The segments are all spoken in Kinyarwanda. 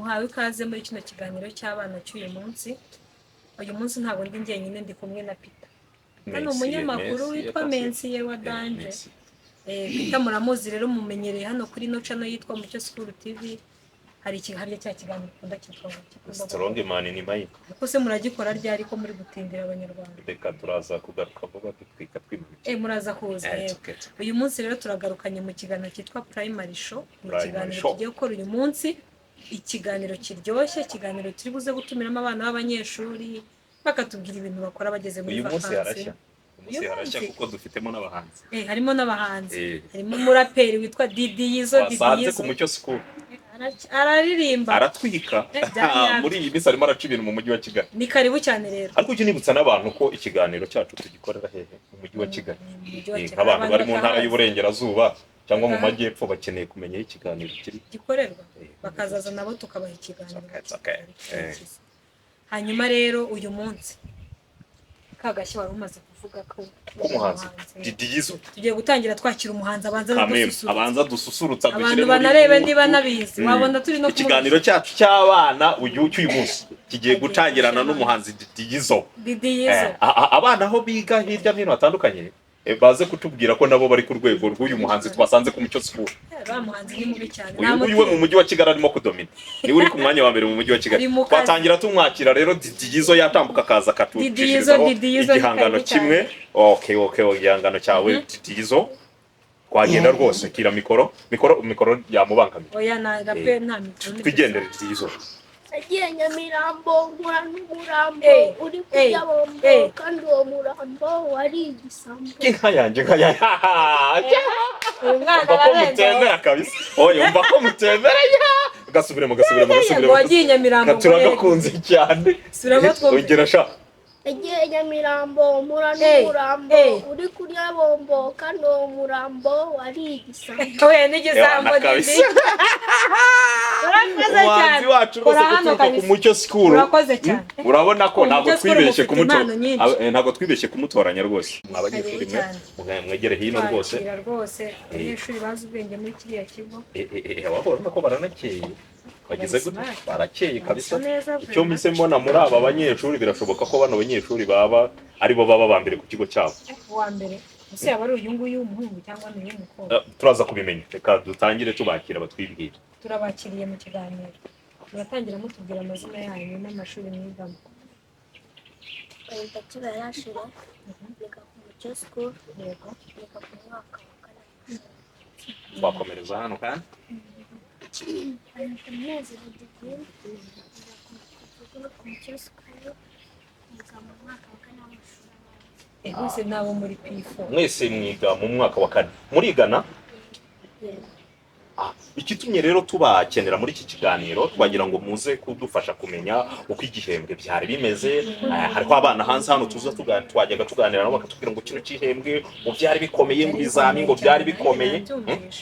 Muhawe ikaze muri kino kiganiro cy'abana cy'uyu munsi. Uyu munsi ntabwo ndi njyenyine, ndi kumwe na Peter. Hano Mensiye, umunyamakuru Mensiye, witwa Kasi. Mensiye wa Danje. Mensiye. Peter muramuzi rero, mumenyereye hano kuri ino channel yitwa Mucyo School TV. Hari iki harya cya kiganiro ukunda cyitwa ngo iki? Strong man ni Mike. Ariko se muragikora ryari ko muri gutindira Abanyarwanda? Reka turaza kugaruka vuba dutwika twimanukira. Muraza kuza. It's Yego. okay, it's okay. Uyu munsi rero turagarukanye mu kiganiro cyitwa Primary Show. Ni Primary ikiganiro Show. tugiye gukora uyu munsi, ikiganiro kiryoshye, ikiganiro turi buze gutumiramo abana b'abanyeshuri bakatubwira ibintu bakora bageze muri Uyu munsi vakansi. harashya. Uyu munsi Uyu harashya munsi? kuko dufitemo n'abahanzi. Harimo n'abahanzi. Harimo umuraperi witwa Didi Yizo. Didi Wasanze Yizo ku Mucyo School. Araririmba. Aratwika. Byanyabyo. Muri iyi minsi arimo araca ibintu mu mujyi wa Kigali. Ni karibu cyane rero. Ariko ujye unibutsa n'abantu ko ikiganiro cyacu tugikorera hehe? Mu mujyi wa Kigali. Mu mujyi wa Kigali. Nk'abantu bari mu ntara bakahaza. y'Uburengerazuba cyangwa mu Bakahaza. Majyepfo bakeneye kumenya aho ikiganiro kiri. Gikorerwa, bakazaza nabo tukabaha ikiganiro. It's okay, it's okay. Hanyuma rero uyu munsi kagashya wari umaze kuvuga ko K'umuhanzi Didi Yizo. Tugiye gutangira twakira umuhanzi abanza Kameme dususurutsa. Abanza dususurutsa. Abantu Dushyire muri banarebe mutu. niba nabizi. Wabona turi no Ikiganiro cyacu cy'abana uyu cy'uyu munsi kigiye Agiye gutangirana gushyiramo. n'umuhanzi Didi Yizo. Didi Yizo. Abana aho biga hirya no hino hatandukanye, baze kutubwira ko nabo bari ku rwego rw'uyu muhanzi twasanze ku Mucyo School. Ba muhanzi ni mubi cyane. Uyu nguyu we mu mujyi wa Kigali arimo kudomina, niwe uri ku mwanya wa mbere mu mujyi wa Kigali. Ari mu kazi. Twatangira tumwakira rero, Didi Yizo yatambuka akaza Didi Yizo, akatucishirizaho Didi Yizo, ni igihangano karibu cyane. kimwe. Okay, igihangano cyawe, Didi Yizo, twagenda rwose. Kira mikoro, mikoro, mikoro yamubangamiye. Oya, na rape nta mikoro. Twigendere, Didi Yizo. Nagiye Nyamirambo nkura n'umurambo uri kurya bombo, kandi uwo murambo wari igisambo. Inka yanjye, inka yanjye. Uyu mwana Umva ko ararenze. mutemera kabisa. Oya, umva ko mutemera ya. Gasubiremo, gasubiremo, Ngo gasubiremo. wagiye i Nyamirambo ngo Turagakunze cyane. Subiramo twumve. Ongera sha. Nagiye Nyamirambo mpura n'umurambo uri kurya bombo, kandi uwo murambo wari igisambo. Oya, n'igisambo. Ewana, Didi. kabisa. Urakoze Umuhanzi cyane. wacu rwose Kora hano guturuka ku kabisa. Mucyo School. Urakoze cyane. Urabona ko Ku ntabwo Mucyo School twibeshye mufite kumutora. impano nyinshi. Ntabwo twibeshye kumutoranya rwose. Mwa banyeshuri mwe, cyane. mwegere hino rwose. Twakira rwose abanyeshuri bazi ubwenge muri kiriya kigo. Wabona ko baranakeye. Bagize Bari gute? smart. Barakeye kabisa. Basa neza Icyo vraiment. mpise mbona muri aba banyeshuri, birashoboka ko bano banyeshuri baba aribo baba ba mbere ku kigo cyabo. Uwa mbere ese yaba ari uyu nguyu w'umuhungu cyangwa ni uw'umukobwa? Turaza kubimenya. Reka dutangire tubakira batwibwire. Turabakiriye mu kiganiro. Muratangira mutubwira amazina yanyu n'amashuri mwigamo. Bayita Kibarashira, niga ku Mucyo School, niga mu mwaka wa kane w'amashuri. Twakomereza hano kandi. Bayita Munezero Divine, niga ku kigo ku Mucyo School, niga mu mwaka wa kane w'amashuri abanza. Bose ni abo muri P4. Mwese mwiga mu mwaka wa kane, murigana? Yego. Ikitumye rero tubakenera muri iki kiganiro, twagira ngo muze kudufasha kumenya uko igihembwe byari bimeze. Hariho abana hanze hano tuza twajyaga tuganira nabo bakatubwira ngo kino gihembwe ngo byari bikomeye, ngo ibizami ngo byari bikomeye.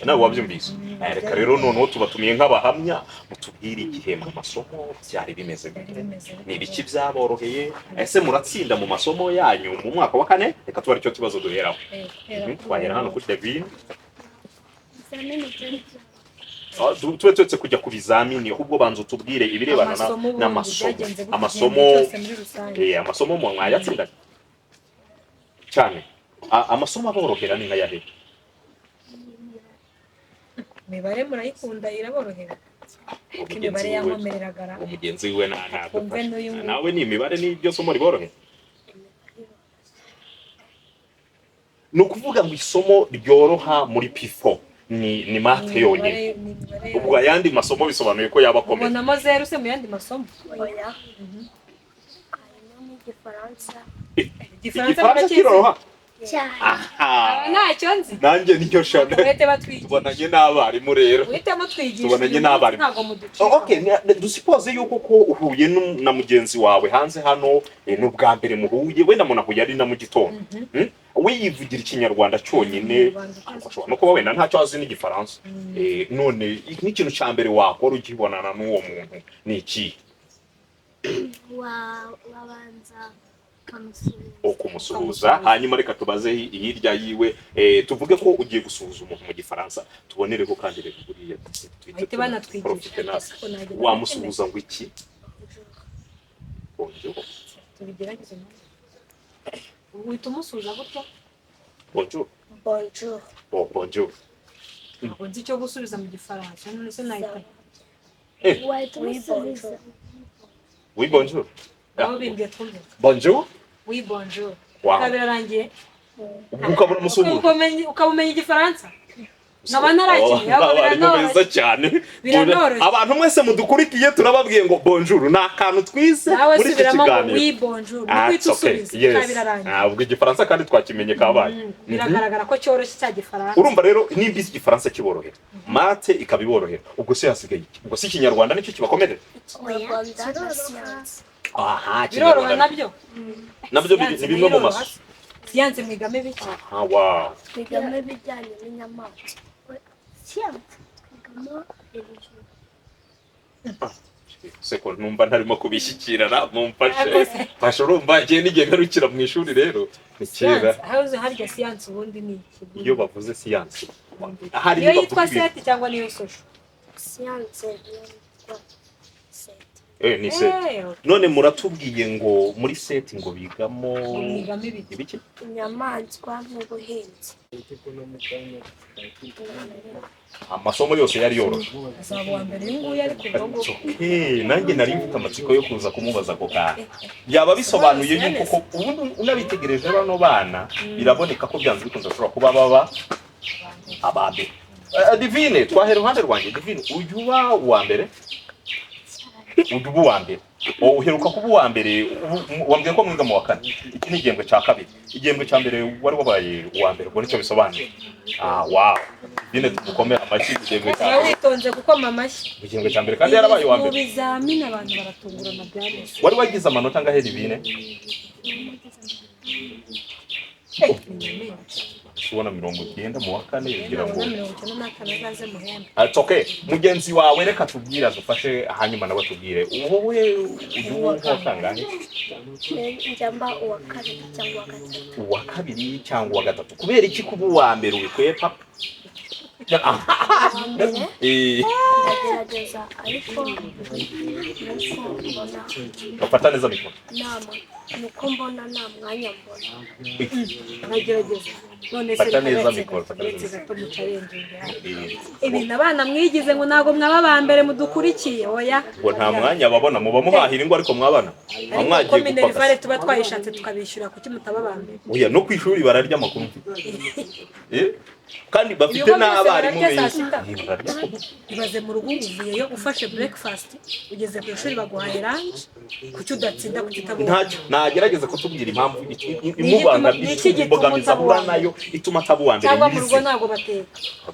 Nawe wabyumvise. Reka rero noneho tubatumiye nk'abahamya, mutubwire igihembwe amasomo byari bimeze Byari gute, bimeze bite? ni ibiki byaboroheye, ese muratsinda mu masomo yanyu mu mwaka wa kane? Reka tuba aricyo kibazo duheraho. Hera kuri Twahera hano wowe. kuri Devine. Ibizamini byari byoroshye. Tube turetse kujya ku bizamini, ahubwo banza utubwire ibirebana Amasomo ubundi n'amasomo. byagenze gute Amasomo. igihembwe cyose muri rusange? Amasomo mu mwayatsinda cyane. Amasomo aborohera ni nkayahe? Imibare murayikunda, iraborohera? Uwo Ko mugenzi imibare wiwe yankomereragara. Uwo mugenzi wiwe Twumve n'uyu nguyu. Nawe ni imibare n'iryo somo riborohera? Ni ukuvuga ngo isomo ryoroha muri P4 ni math yonyine? Ni imibare. Ubwo ayandi masomo bisobanuye ko yaba akomeye. Ubonamo zeru se mu yandi masomo? Oya, harimo n'igifaransa. Igifaransa Igifaransa murakizi? kiroroha? Cyane. Aba ntacyo nzi. Nanjye nicyo shana. Uhite batwigisha. Tubonanye n'abarimu rero. Uhite mutwigisha. Tubonanye Uyu munsi n'abarimu. ntabwo muducika. Okay, dusipoze yuko ko uhuye na mugenzi wawe hanze hano, ni ubwa mbere muhuye, wenda munahuye ari na mu gitondo. We yivugira Ikinyarwanda cyonyine. Ikinyarwanda utazi. Ashobora no kuba wenda ntacyo azi n'igifaransa. None nk'ikintu cya mbere wakora ukibonana n'uwo muntu ni iki? Wabanza Ukumusuhuza. Hanyuma reka tubaze hirya yiwe, tuvuge ko ugiye gusuhuza umuntu mu Gifaransa, tubonereho kandi reka buriya tuhite Bahite banatwigisha. profite natwe. Ko nagenda. Wamusuhuza ngo iki? Bonjour. Tubigerageze nawe. Uhita umusuhuza gutya. Bonjour. Bonjour. Oh, bonjour. Ntabwo nzi icyo gusubiza mu Gifaransa, none se nahita Wahita umusubiza. Oui, bonjour. Aho bimbwiye twumve. Bonjour. Oui, bonjour. Wow. Bikaba birarangiye. Ubwo ukabura umusuhuza. Ukaba umenya Igifaransa, nkaba narakinnye ahubwo. Abarimu Biranoroshye. beza cyane. Biranoroshye. Abantu mwese mudukurikiye, turababwiye ngo bonjour ni akantu twize Nawe muri iki subiramo ngo kiganiro. oui, bonjour. Ah, Ni it's kwita okay. usubiza, Yes. bikaba birarangiye. Ah, ubwo Igifaransa kandi twakimenye kabaye. Biragaragara ko cyoroshye cya Gifaransa. Urumva rero, nimba Igifaransa kiborohera, maths ikaba iborohera, ubwo se hasigaye iki? Ubwo si Ikinyarwanda nicyo kibakomerera? Ikinyarwanda na siyansi. Aha. Biroroha. Ikinyarwanda Nabyo. nabyo ni bimwe mu masomo. Siyanse mwigamo ibiki? Aha, wow. Twigamo ibijyanye n'inyamaswa. Siyansi twigamo religion. Seko numva ntarimo kubishyikirana, mumfashe. Yakoze. Fasha, urumva igihe n'igihe ngarukira mu ishuri rero ni kera. Siyanse aho harya, siyanse ubundi ni iki? Iyo bavuze siyansi ahari Niyo iyo yitwa bavuga ibintu SET cyangwa niyo social? Siyanse niyo yitwa SET. Ni SET. Okay. None muratubwiye ngo muri SET ngo bigamo Mwigamo ibiki? Ibiki? Inyamaswa n'ubuhinzi. Amasomo yose yari yoroshye. Azaba uwa mbere uyu nguyu, ariko ubwo ngubwo. Okay, nanjye nari mfite amatsiko yo kuza kumubaza ako kantu. Byaba bisobanuye yuko ko ubundi unabitegereje bano bana biraboneka ko byanze bikunze bashobora kuba baba aba mbere. Divine, twahera iruhande rwanjye. Divine, ujya uba uwa mbere? Ujya uba uwa mbere? Oh, uheruka kuba uwa mbere wambwiye ko mwiga mu wa kane, iki ni igihembwe cya kabiri. Igihembwe cya mbere wari wabaye uwa mbere, ubwo nicyo bisobanuye. Ah, wow, Divine, tumukomere amashyi. Igihembwe cya Uba mbere witonze gukoma amashyi. Mu gihembwe cya mbere kandi yarabaye uwa Mu mbere. bizamini abantu baratungurana byarose. Wari wagize amanota angahe, Divine? Ni menshi. Ubona 90 mu wa kane kugira ngo Nabona 95 azaze muhembe. Ah, it's okay. Mugenzi wawe reka tubwire, adufashe, hanyuma nawe tubwire. Wowe ujya uba uwa kangahe? Njya mba uwa kabiri cyangwa uwa gatatu. Uwa kabiri cyangwa uwa gatatu. Kubera iki kuba uwa mbere ubikwepa? Uwa mbere ndagerageza, ariko nuko mbona Bafata neza mikoro. Nuko mbona nta mwanya mbona. Ntagerageza none se. Fata Reka neza uretse mikoro, gato, fata uretse neza. gato mucarenginge ibintu abana mwigize ngo ntabwo mwaba aba mbere mudukurikiye, oya. Ngo nta mwanya babona, muba muhahira ingo, ariko mwabana muba Ariko ko mwagiye minerval gupagasa. tuba twayishatse tukabishyura, kuki mutaba aba mbere? Oya, no ku ishuri bararya amakuru mfite. Kandi bafite Ibigo byose n'abarimu bararya saa beza. sita. Bararya koko. Ibaze mu rugo uvuyeyo ufashe breakfast, ugeze ku ishuri baguhaye lunch, kuki udatsinda? Kuki utaba uwa Ntacyo mbere? Nagerageza kutubwira impamvu Ni iki gituma imbogamizi utaba ahura uwa mbere? nayo ituma ataba uwa mbere Cyangwa mu rugo nyirizina. ntabwo bateka?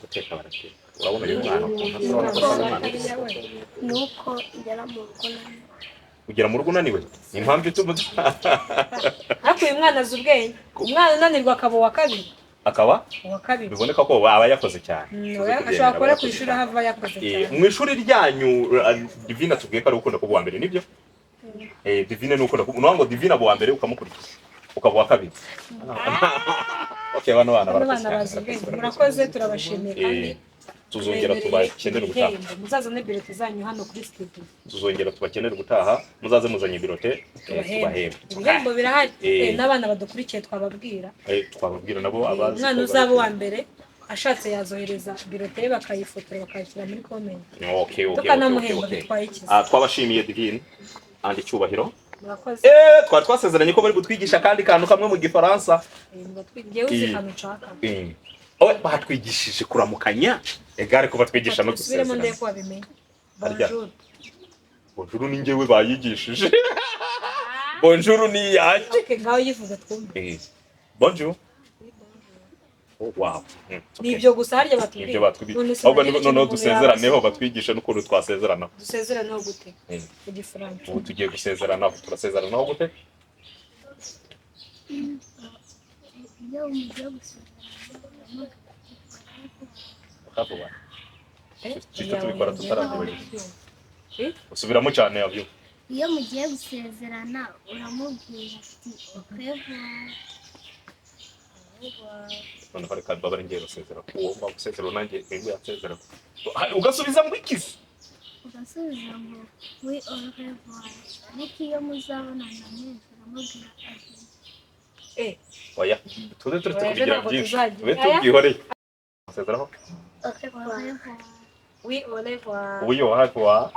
Guteka barateka. Urabona uyu mwana ukuntu asa, urabona ko asa n'umwana usa. Nuko ngera mu rugo naniwe. Ugera mu rugo unaniwe, ni impamvu ituma Ariko uyu mwana azi ubwenge. Umwana unanirwa akaba uwa kabiri. Akaba Uwa kabiri. Biboneka ko aba yakoze cyane. Mm, Tuze oya, kubyemera, ashobora aba kuba ku yakoze ishuri cyane. aho ava yakoze cyane. Mu ishuri ryanyu, Divine atubwiye ko ari ukunda kuba uwa mbere, nibyo? Divine ni ukunda kuba, ngo Divine aba uwa mbere ukamukurikiza ukaba uwa kabiri. Okay, bano bana Bano barakoze bana cyane, bazi barakoze, ubwenge. barakoze. Murakoze, turabashimiye kandi Tuzongera tubemereye tubakenere ubutaha. ibihembo. Muzazane bulletin zanyu hano kuri studio. Tuzongera tubakenere ubutaha, muzaze muzanye bulletin, Tubahembe. tubahembe. Ibihembo birahari. N'abana badukurikiye twababwira. Twababwira nabo abazi Umwana ko uzaba uwa bari- mbere ashatse yazohereza bulletin ye bakayifotora bakayishyira muri comment, Okay, tukanamuhemba. okay. Bitwaye iki? Ah, twabashimiye Divine and Cyubahiro. Murakoze. Twari twasezeranye ko bari butwigisha akandi kantu kamwe mu Gifaransa. Ngewe uzi akantu nshaka. Oh, batwigishije kuramukanya, egare ko batwigisha no Dusubiremo ndebe gusezerana. ko wabimenye. Harya. Bonjour. Bonjour ni njyewe bayigishije, bonjour ni iyanjye. Okay, ngaho yivuga twumve. Bonjour. Oh, wow. Ni ibyo gusa harya batubwiye? Nibyo batubwiye. None se Ahubwo nagira noneho ikintu umuntu dusezeraneho, yaba- batwigishe n'ukuntu twasezeranaho. Dusezeranaho gute mu Gifaransa? Ubu tugiye gusezeranaho, turasezeranaho gute? Iyo mugiye gusezerana Ukavuga. Eh, Tuhita tubikora yawe, tutarabyibagirwa. Eh? Usubiramo cyane yabyo. Iyo mugiye gusezerana uramubwira ati au revoir. Noneho reka mbabare, ngiye gusezera uwo mba gusezera nanjye nibwo yansezera. Ugasubiza ngo ikizi? Ugasubiza ngo oui, au revoir, ariko iyo muzabonana mwese uramubwira ati Oya, tuze turetse Oya, kubigira ntabwo byinshi. tuzagira. Tube tubyihoreye. Gusezeraho. Au revoir. Oui, au revoir. Oui, au revoir.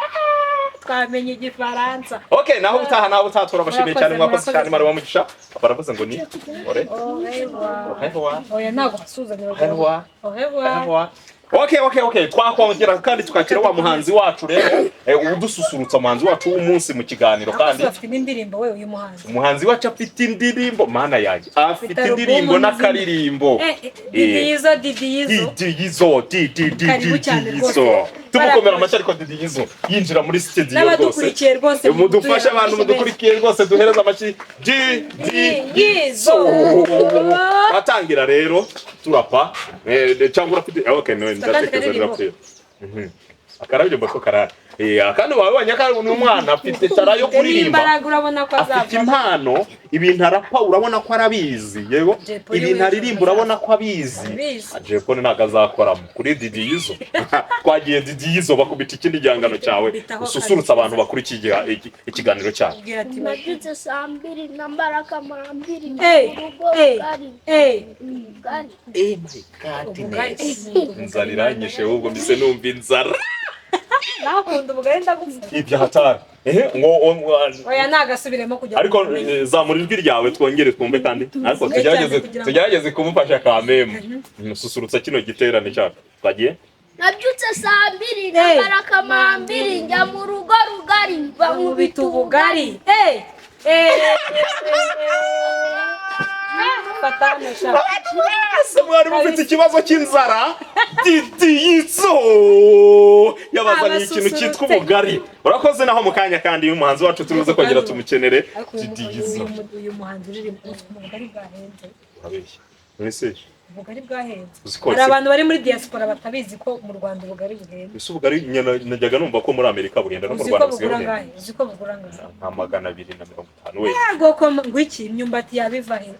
Twamenye igifaransa. Okay, naho utaha, naho utaha. Turabashimiye cyane, Murakoze, mwakoze cyane. Imana bamugisha. Baravuze ngo ni ore Au revoir. Au revoir. Oya, ntabwo basuhuzanya. Au revoir. Au revoir. Au revoir. Okay, twakongera kandi tukakira wa muhanzi wacu rero, udususurutsa, umuhanzi wacu w'umunsi mu kiganiro. Kandi kandi bafite n'indirimbo we, uyu muhanzi. Umuhanzi wacu afite indirimbo, mana yanjye, afite Afite album indirimbo nzima. n'akaririmbo. Didiyizo, Didiyizo. Didiyizo, Didi. Karibu cyane Didiyizo. rwose. Tumukomera amashyi, ariko Didiyizo yinjira muri studio rwose. N'abadukurikiye rwose. Mudufashe, abantu mudukurikiye rwose, duhereze amashyi Didiyizo. Atangira rero turapa, cyangwa urafite? Okay, no, ndatekereza karirimbo. ndapfuye. Akarabyo ko karara, akandi wabonye ko ni umwana afite talent yo kuririmba. N'imbaraga, urabona ko Afite azava. impano. Ibintu arapa urabona ko arabizi, yego. Jay Polly Ibintu we aririmba urabona ko abizi. Abizi. Jay Polly ntabwo azakoramo kuri Didiyizo. Twagiye, Didiyizo, bakubita ikindi gihangano cyawe, Bitaho ususurutsa abantu bakurikiye ikiganiro cyacu. Ubwira ati Nabyutse saa mbiri nambara kamambiri Hey, mu rugo hey. bwari bwari. Eh, my Ubugari. goodness, inzara iranyishe ahubwo, mbise numva inzara. Nakunda ubugari, ndagufite. Ibyo hatari, ehe, ngo Oya, nagasubiremo kugira ngo ariko tumenye. Zamura ijwi ryawe twongere twumve kandi, ariko tugerageze Kugira ngo- tugerageze kumufasha kamemu mususurutsa kino giterane cyacu. Twagiye. Nabyutse saa mbiri nambara kamambiri njya mu rugo rugari Bankubita ubugari. Eh, eh, fata hano sha. Mwese mwari mufite ikibazo cy'inzara, Didiyizo yabazaniye ikintu cyitwa ubugari. Urakoze. Naho mu kanya kandi uyu muhanzi wacu turibuze kongera tumukenere. Ariko uyu Didiyizo. uyu muhanzi uririmba, ubugari bwahenze. Urabeshya mbese. Ubugari bwahenze. Uzi ko Hari abantu bari muri diaspora batabizi ko mu Rwanda ubugari buhenze. Ese ubugari najyaga numva ko muri Amerika buhenda, no mu Uzi ko Rwanda busigaye bugura buhenda? angahe? Uzi ko bugura angahe? Nka 250 we. Yego ko ngo iki, imyumbati yabiva he?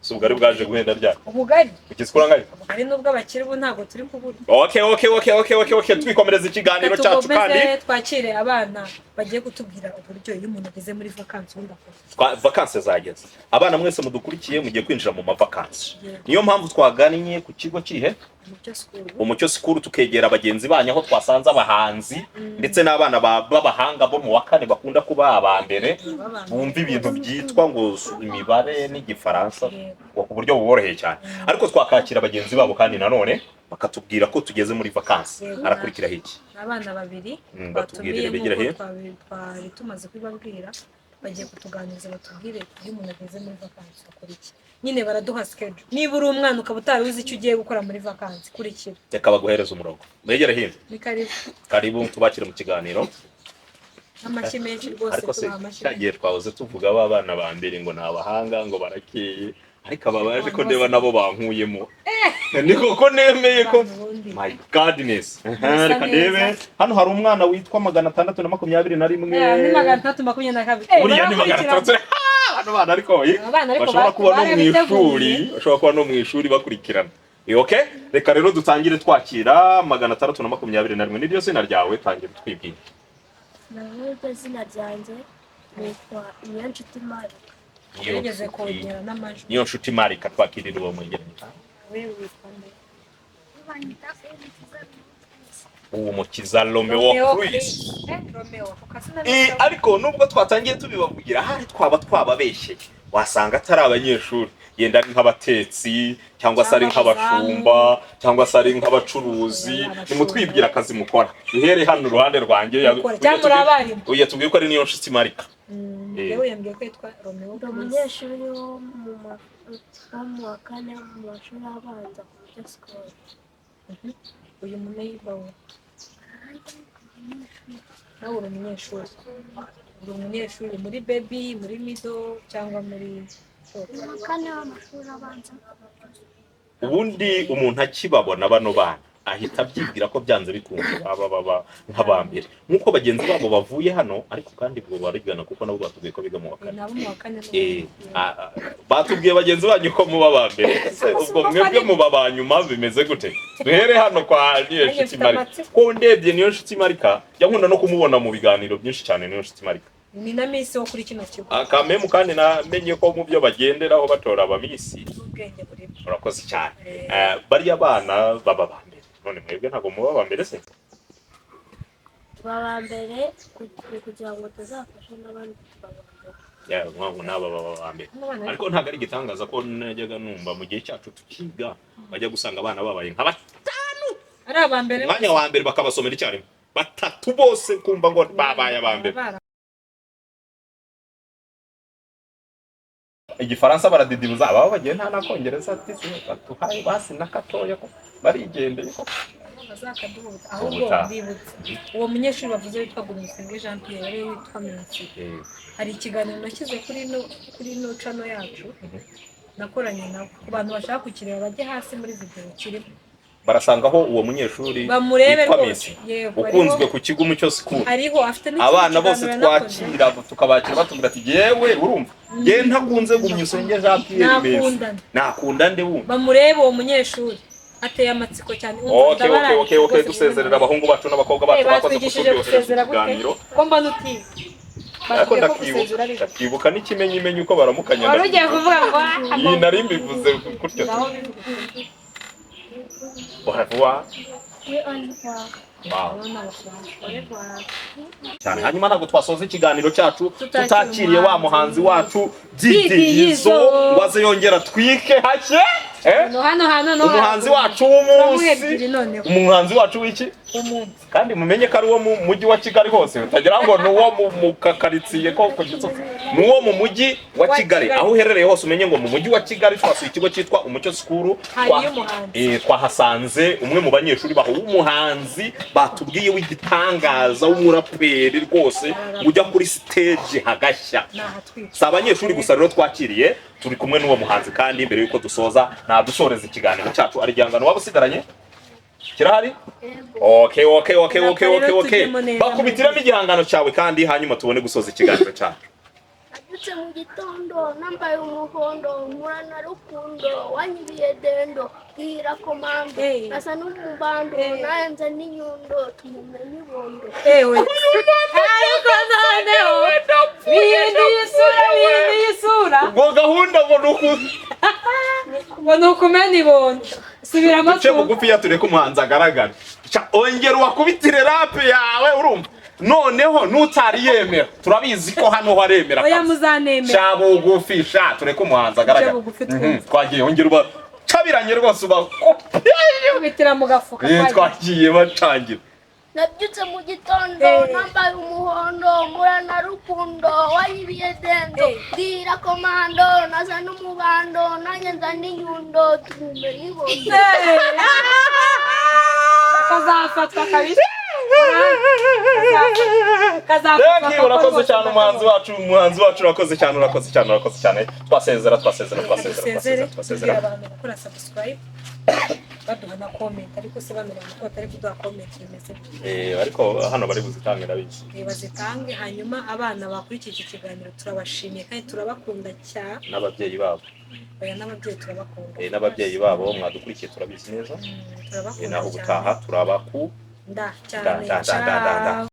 Ese ubugari bwaje guhenda ryari? Ubugari. Ugeze kuri angahe? Ubugari nubwo abakire ubu ntabwo turi kubura. Okay, twikomereza ikiganiro Reka cyacu kandi tugomeze twakire abana bagiye kutubwira uburyo iyo umuntu ageze muri vakansi ubundi akora. Vakansi zageze. Abana mwese mudukurikiye, mugiye kwinjira mu mavakansi. Yego. Niyo mpamvu twagannye ku kigo kihe? Umucyo School. Umucyo School, tukegera bagenzi banyu aho twasanze abahanzi ndetse n'abana b'abahanga bo mu wa kane bakunda kuba aba mbere, bumva ibintu byitwa ngo imibare n'igifaransa Yego. ngo ku buryo buboroheye cyane. Ariko twakakira bagenzi babo kandi nanone bakatubwira ko tugeze muri vakansi. Yego. Arakurikiraho iki? Abana babiri Batubwirire twatumiye bigire nk'uko he. twari tumaze kubibabwira, bagiye kutuganiriza batubwire iyo umuntu ageze muri vakansi akora iki. Nyine baraduha schedule. Niba uri umwana ukaba utari uzi icyo ugiye gukora muri vakansi, kurikira. Reka baguhereze umurongo, mwegere hino. Ni karibu. Karibu, tubakire mu kiganiro. Amashyi menshi rwose. Ariko se Tubaha amashyi cya gihe twahoze tuvuga ba bana ba mbere ngo ni abahanga, ngo barakeye, ariko aba baje ko ndeba nabo bankuyemo, ni koko nemeye ko Ubundi. My goodness. Bisa Reka ndebe. neza. Hano hari umwana witwa 621. Ni 622. Buriya ni magana Barakurikirana. atandatu. Hano bana ariko Aba bana ariko bashobora kuba no mu barabiteguye. ishuri, bashobora kuba no mu ishuri bakurikirana. Okay, reka rero dutangire twakira 621. Niryo zina ryawe? Tangira twibwira. Naho izina ryanjye nitwa Niyonshuti Marika. Gerageze kongera n'amajwi. Niyo nshuti Marika, twakirira uwo mwegeranye. We witwa nde? Uwo mukiza Romeo Chris. Romeo ako kazina Ariko nubwo twatangiye tubibavugira, ahari twaba twababeshyeye, wasanga atari abanyeshuri, yenda ari nk'abatetsi, cyangwa se ari Cyangwa nk'abashumba, cyangwa se ari nk'abacuruzi. Nimutwibwira akazi mukora, duhere hano iruhande rwanjye. Mukora, cyangwa muri abarimu. Uyu yatubwiye ko ari niyo nshuti Marika. Yewe, yambwiye ko yitwa Romeo Ndi Chris. umunyeshuri wo mu wa kane mu mashuri abanza ku Mucyo School. Uyu muneighbor we, nawe uri umunyeshuri? Uri umunyeshuri muri baby, muri middle, cyangwa muri top? Mu wa kane w'amashuri abanza. Ubundi umuntu akibabona bano bana Ahita abyibwira ko byanze bikunze baba nk'abambere nk'uko bagenzi babo bavuye hano. Ariko kandi ubwo barigana, kuko nabo batubwiye ko biga mu wa kane. Nabo mu wa kane. Batubwiye bagenzi banyu ko muba ba mbere. Ese ubwo mwebwe muba ba nyuma, bimeze gute? Duhere hano kwa Niyo Nanjye Nshuti mfite Marika. amatsiko. Ko ndebye Niyo Nshuti Marika, jya nkunda no kumubona mu biganiro byinshi cyane. Niyo Nshuti Marika Ni na miss wo kuri kino kigo. Akamemu kandi namenye ko mu byo bagenderaho batora abamiss N'ubwenge burimo. Urakoze cyane. Bariya bana baba ba mbere, none mwebwe ntabwo muba ba mbere se? Baba mbere kugira ngo tuzafashe n'abandi, tukaba mbere. Ya, nkaho n'aba baba ba mbere. N'abana. Ariko ntabwo ari igitangaza ko najyaga numva mu gihe cyacu tukiga bajya gusanga abana babaye nka Ari aba mbere. Umwanya wa mbere bakabasomera icyarimwe batatu bose, kumva ngo babaye aba mbere. Igifaransa baradidibuza, ababa bagiye nta n'akongereza, ati batuhaye basi n'akatoya ko barigendeye ko. Bazakaduhuta ahubwo. Ubutaha. Bibutse uwo munyeshuri bavuze witwa Gumisenge Jean Pierre, ariwe witwa Minsi. Hari ikiganiro nashyize kuri ino channel yacu nakoranye nawe. Ku bantu bashaka kukireba bajye hasi muri video kirimo. Barasangaho uwo munyeshuri Bamurebe witwa rwose. Messi, Yego, ukunzwe hariho- ku kigo Umucyo School. Hariho afite n'ikindi Abana bose kiganiro yanakoze. twakira, tukabakira, batubwira ati: "Yewe, urumva yewe ntakunze Gumyusenge Jean Pierre Messi." Nakundana. Nakunda nde wundi? Bamurebe uwo munyeshuri, ateye amatsiko cyane. Okay, dusezerera abahungu bacu n'abakobwa bacu Eh, bakoze batwigishije kuturyohereza gusezera gute? ikiganiro. Ko mbona utiga? Ariko Batubwiye ko ndakibuka gusezera ari ndakibuka n'ikimenyimenyi uko baramukanya. Wari ugiye kuvuga ngo Iyi nari mbivuze gutyo. Ngaho bivuge. Au revoir. Oui, au revoir. Wow. Urabona amafaranga. Au revoir. Cyane. Hanyuma ntabwo twasoza ikiganiro cyacu Tutakiriye tutakiriye wa muhanzi wacu Didi Didiyizo, Yizo. ngo aze yongera atwike hake, eh? No hano hano no Umuhanzi wacu Turamuha w'umunsi. ebyiri noneho. Umuhanzi wacu w'iki? Umunsi. Kandi mumenye ko ari uwo mu mujyi wa Kigali hose, utagira ngo ni uwo mu kakaritsiye ko ku Gisozi, ni uwo mu mujyi wa Wa Kigali. Kigali. Aho uherereye hose umenye ngo mu mujyi wa Kigali twasuye ikigo cyitwa Umucyo School. Hariyo umuhanzi. Twahasanze umwe mu banyeshuri baho w'umuhanzi batubwiye w'igitangaza, w'umuraperi rwose ujya kuri stage hagashya. Ni ahatwika. Si abanyeshuri gusa rero twakiriye, turi kumwe n'uwo muhanzi. Kandi mbere y'uko dusoza, nadusoreza ikiganiro cyacu. Ari igihangano waba usigaranye kirahari? Okay. Tujyemo neza. Bakubitiramo igihangano cyawe kandi hanyuma tubone gusoza ikiganiro cyacu. Nabyutse mu gitondo nambaye umuhondo, mpura na Rukundo wanyibiye dendo, bwira komando. Hey. Asa n'umubando. Hey. Nayenze n'inyundo tumumena ibondo. Ewe, ariko noneho bihinduye isura, bihinduye isura. Ubwo gahunda ngo ni uku Ngo ni ukumena ibondo. Subiramo. Duce bugufi, tureke umuhanzi agaragara. Ongera ubakubitire rap yawe. Urumva noneho n'utari yemera, turabizi ko hano haremera Oya, kabisa. muzantemera. Sha bugufi, sha tureke umuhanzi agaragara. Duce bugufi twumve. Twagiye, ongera ubacabiranye rwose, ubakope. Kubitira mu gafuka. Twagiye, bacangira. Nabyutse mu gitondo Hey. nambaye umuhondo, mpura na Rukundo wanyibiye dendo, Hey. bwira komando naza n'umubando, nanjye nza n'inyundo tumumena ibondo. Kazafatwa kabisa. Kazafatwa. Thank you, urakoze cyane umuhanzi wacu, umuhanzi wacu, urakoze cyane, urakoze cyane, urakoze cyane. Twasezera, twasezera, twasezera. Dusezere. Twasezera, Tubwira twasezera. abantu gukora subscribe, baduha na comment. Ariko se bano bantu ko batari kuduha comment, bimeze bite? Ariko hano bari buzitange, ndabizi. Bazitange. Hanyuma abana bakurikiye iki kiganiro turabashimiye kandi turabakunda cyane. N'ababyeyi babo. Oya, n'ababyeyi turabakunda. N'ababyeyi babo mwadukurikiye, turabizi neza. Turabakunda Naho cyane. ubutaha turabaku Nda da cyane. da da da da da. Ciao.